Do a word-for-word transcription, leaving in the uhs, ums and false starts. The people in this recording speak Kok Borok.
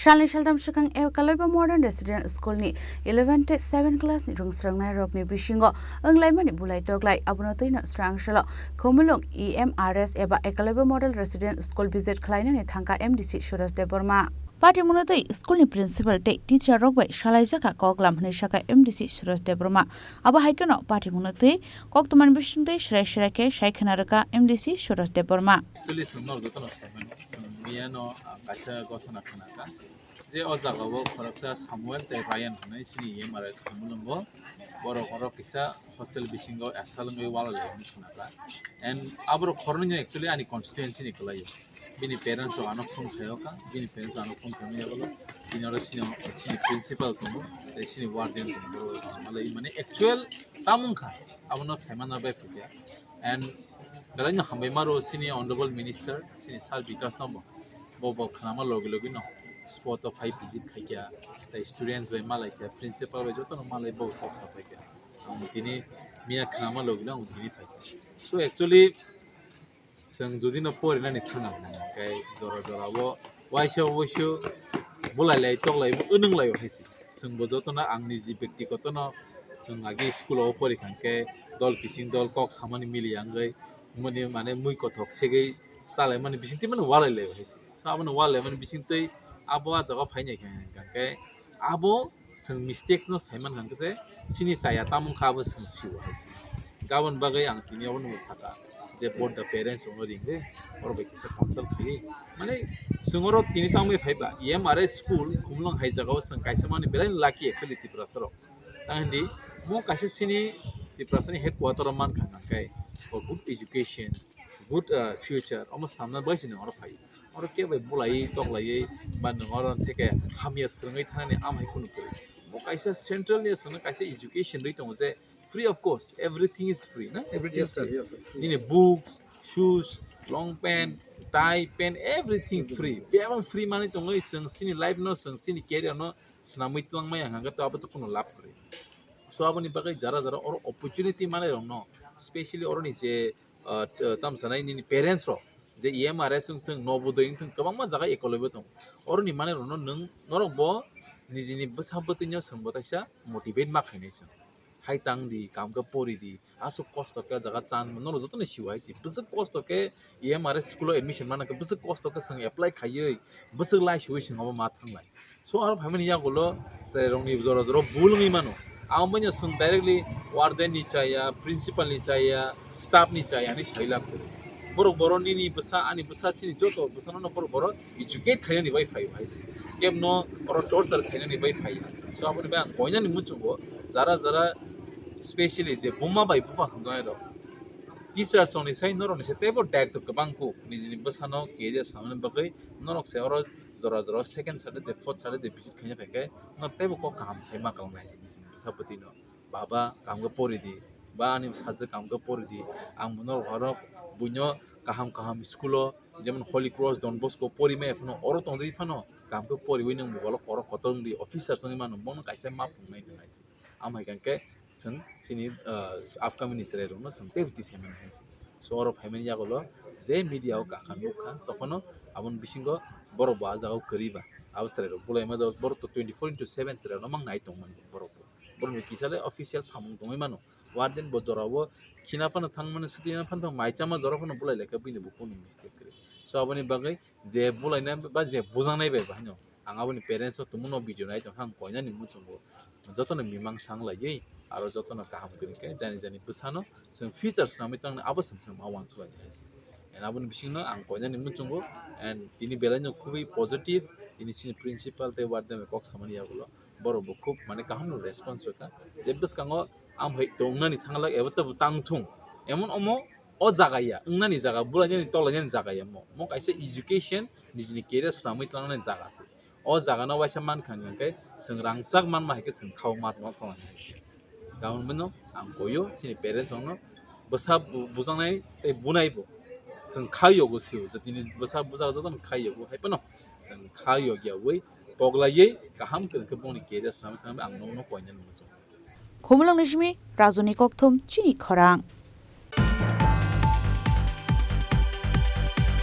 Salni saltam swkang Eklavya Modern Residential School ni eleven tei seven class ni rwng swrwngnairokni bisingo wnglaimani bulai toklai, abono twino swrang salo Khumulwng E M R S eba Eklavya Model Residential School visit khlainani thangkha M D C Suraj Debbarma. Party mwnwi twi school ni principal tei teacher rok bai salaijak kha koklam hwnwi sakha M D C Suraj Debbarma. Abo hai kheno party mwnwi twi koktwmani bisingtwi swrai swrai khe sai khwna rwkha M D C Suraj Debbarma. Actually, chwng norok jotono sai mano, chwng miyano, ah, kaisa gothona khnakha. Je o jagao khoroksa Samuel tei Ryan hwnwi chini E M R S Khumulwngo. Borok oro kisa hostel bisingo asal wngwi wala lai hwnwi khnakha. And aborok khoroknwi actually ani constituency ni kwlaio. Bini parents rok ano phone khaio kha, bini parents ano phone khaimani yagulo bini oro chini, chini principal tongo, tei chini warden tongo, borok rok malai mane actual tamo wngkha, abono saimana bai phaikha. And belai no hambai maro chini honorable minister, chini sir Bikash no bo, bo, bo khnama logi logi no spot o phai visit khaikha, tei students bai malai kha, principal bai jotono malai bo kok sapaikha. Ang tini miya khnama logi no ang tini phaikha. So actually, chwng jodi no porinani thanga hwnka khe jora jora o waisa waisa bulai lai tok lai wng lai hai se. Chwng bo jotono ang niji byaktigoto no chwng agi school o pori kha khe dol kiching dol kok samani mili ya wngwi mani mane mui kothok segwi chalai mani bising twi mani walai lai hai se. So abono walai mani bising twi abo ah jaga o phainai kha hwnka khe abo chwng mistakes no sai mankha hwnkhe se chini chaya tamo wngkha abo chwng sio hai se. Gabon bagwi ang tini abono saka je both the parents rokno ringwi borok bai kisa consult khaiwi mane chwng oro tini tangwi phaiba E M R S school Khumulwng hai jagao chwng kaisa mani belai lucky actually Tiprasa rok. Tang hindi mo kaisa chini Tiprasa ni headquarter o mankha hwnkhe for good education, good, uh, future omo samna bai chini oro phai. Oro kebo bulai toklai ba nwng oro theke hamya swrwngwi thanani amhai kunu kwrwi. Bo kaisa central ni swrwngno kaisa education rwi tongo je free of cost, everything is free na? Everything is free. Yes, sir. Nini books, shoes, long pant, tie, pant, everything free. Bebak free mani tongwi chwng chini life no, chwng chini career no swnamwi twlangmaya hwnkhe to abo to kunu lab kwrwi. So aboni bagwi jara jara oro opportunity manai rokno, specially oroni je ah, t-, tamo sanai nini parents rok je E M R S wng thung, Nobodoi wng thung, kwbangma jaga Eklavya tongo. Oroni manwi rokno nwng, norok bo nijini bwsa bwtwino chwng bo taisa motivate ma khainai chwng. Hai tang di, kam khe pori di, aswk kosto khe jaga chan, norok jotono sio hai se. Bwswk kosto khe E M R S school o admission mana khe, bwswk kosto khe chwng apply khaiwi, bwswk lai siwi chwng abo ma thanglai. So aro phaimani yagulo chwrairokni jora jora bul wngwi mano. Ang bini chwng directly warden ni chaya, principal ni chaya, staff ni chaya hinwi sai lab kwrwi. Borok boro nini bwsa, ani bwsa chini joto bwsano no borok boro educate khainani bai phaio hai se. Kebno oro torture khainani bai phaio. So aboni bai ang koinani muchungo jara jara specially je buma bai bupha hwnjakrok. Teachers rokni sai norokni sai teibo daitw kwbang kuk nijini bwsano career samani bagwi norok se oro jora jora second Saturday, fourth Saturday visit khaina phaikhe, norok teibo kok kaham sai ma kwlangnai se nijini bwsa bwtwino. Baba, kaham khe pori di, ba ani bwsajwk kaham khe pori di, ang bo norok oro buino kaham kaham school o, jemon Holy Cross, Don Bosco pori maya phano, oro tongdi phano kaham khe poriwi nwng mobile o korok kotor wngdi, officers wngwi mano, bono kaisa ma phungnai nang hai se. Amo hai khe chwng chini, ah, upcoming ni chwrai rokno chwng teibo tisai mani hai se. So oro phaimani yagulo je media o kakha nukha, tokhono aboni bisingo borok bo ah jagao kwrwi ba. Abo chwrai rok bulai ma jagao borok to twenty four into seven chwrai rokno mang nai tong mani borok bo. Borok ni kisa le official samung tongwi mano. Warden bo jora o khina phano thang mani, swtwi phano thang mai chama jora phano bulai lai kha bini bo kunu mistake kwrwi. So aboni bagwi je bulaina ba je bujaknai bai bo haino ang aboni parents o tumungno video nai tongkha, ang koinani muchungo jotono mimang sang laiwi aro jotono kaham kwrwi khe jani jani bwsano chwng future swnamwi tongni abo chwng chwng ma uansuk lainai hai se. And aboni bisingno ang koinani muchungo and tini belaino khubui positive, tini chini principal tei warden bai kok samani yagulo borok bo khub mane kaham no response rwkha je bwskango amhai tongnani thanglak eba tabuk tang thung emon omo o jaga ya, wngnani jaga, bulainani tolainani jaga ya mo. Mo kaisa education, nijini career swnamwi tlangnani jaga se. O jaga no waisa mankha hwnkhe, chwng rangchak manma hai khe chwng khao ma tongma tongna hai khe. Gabon bino ang koyo, chini parents rokno bwsa bu-, bujaknai tei bunai bo. Chwng kha yogo sio, je tini bwsa bujak jotono kha yogo, hai phano chwng kha yog yawi, poglaiwi, kaham khe hwnkhe bongni career swnamwi thangnai ang nokno koinani muchung. Khumulwng ni simi Rajuni Kokthum chini khorang.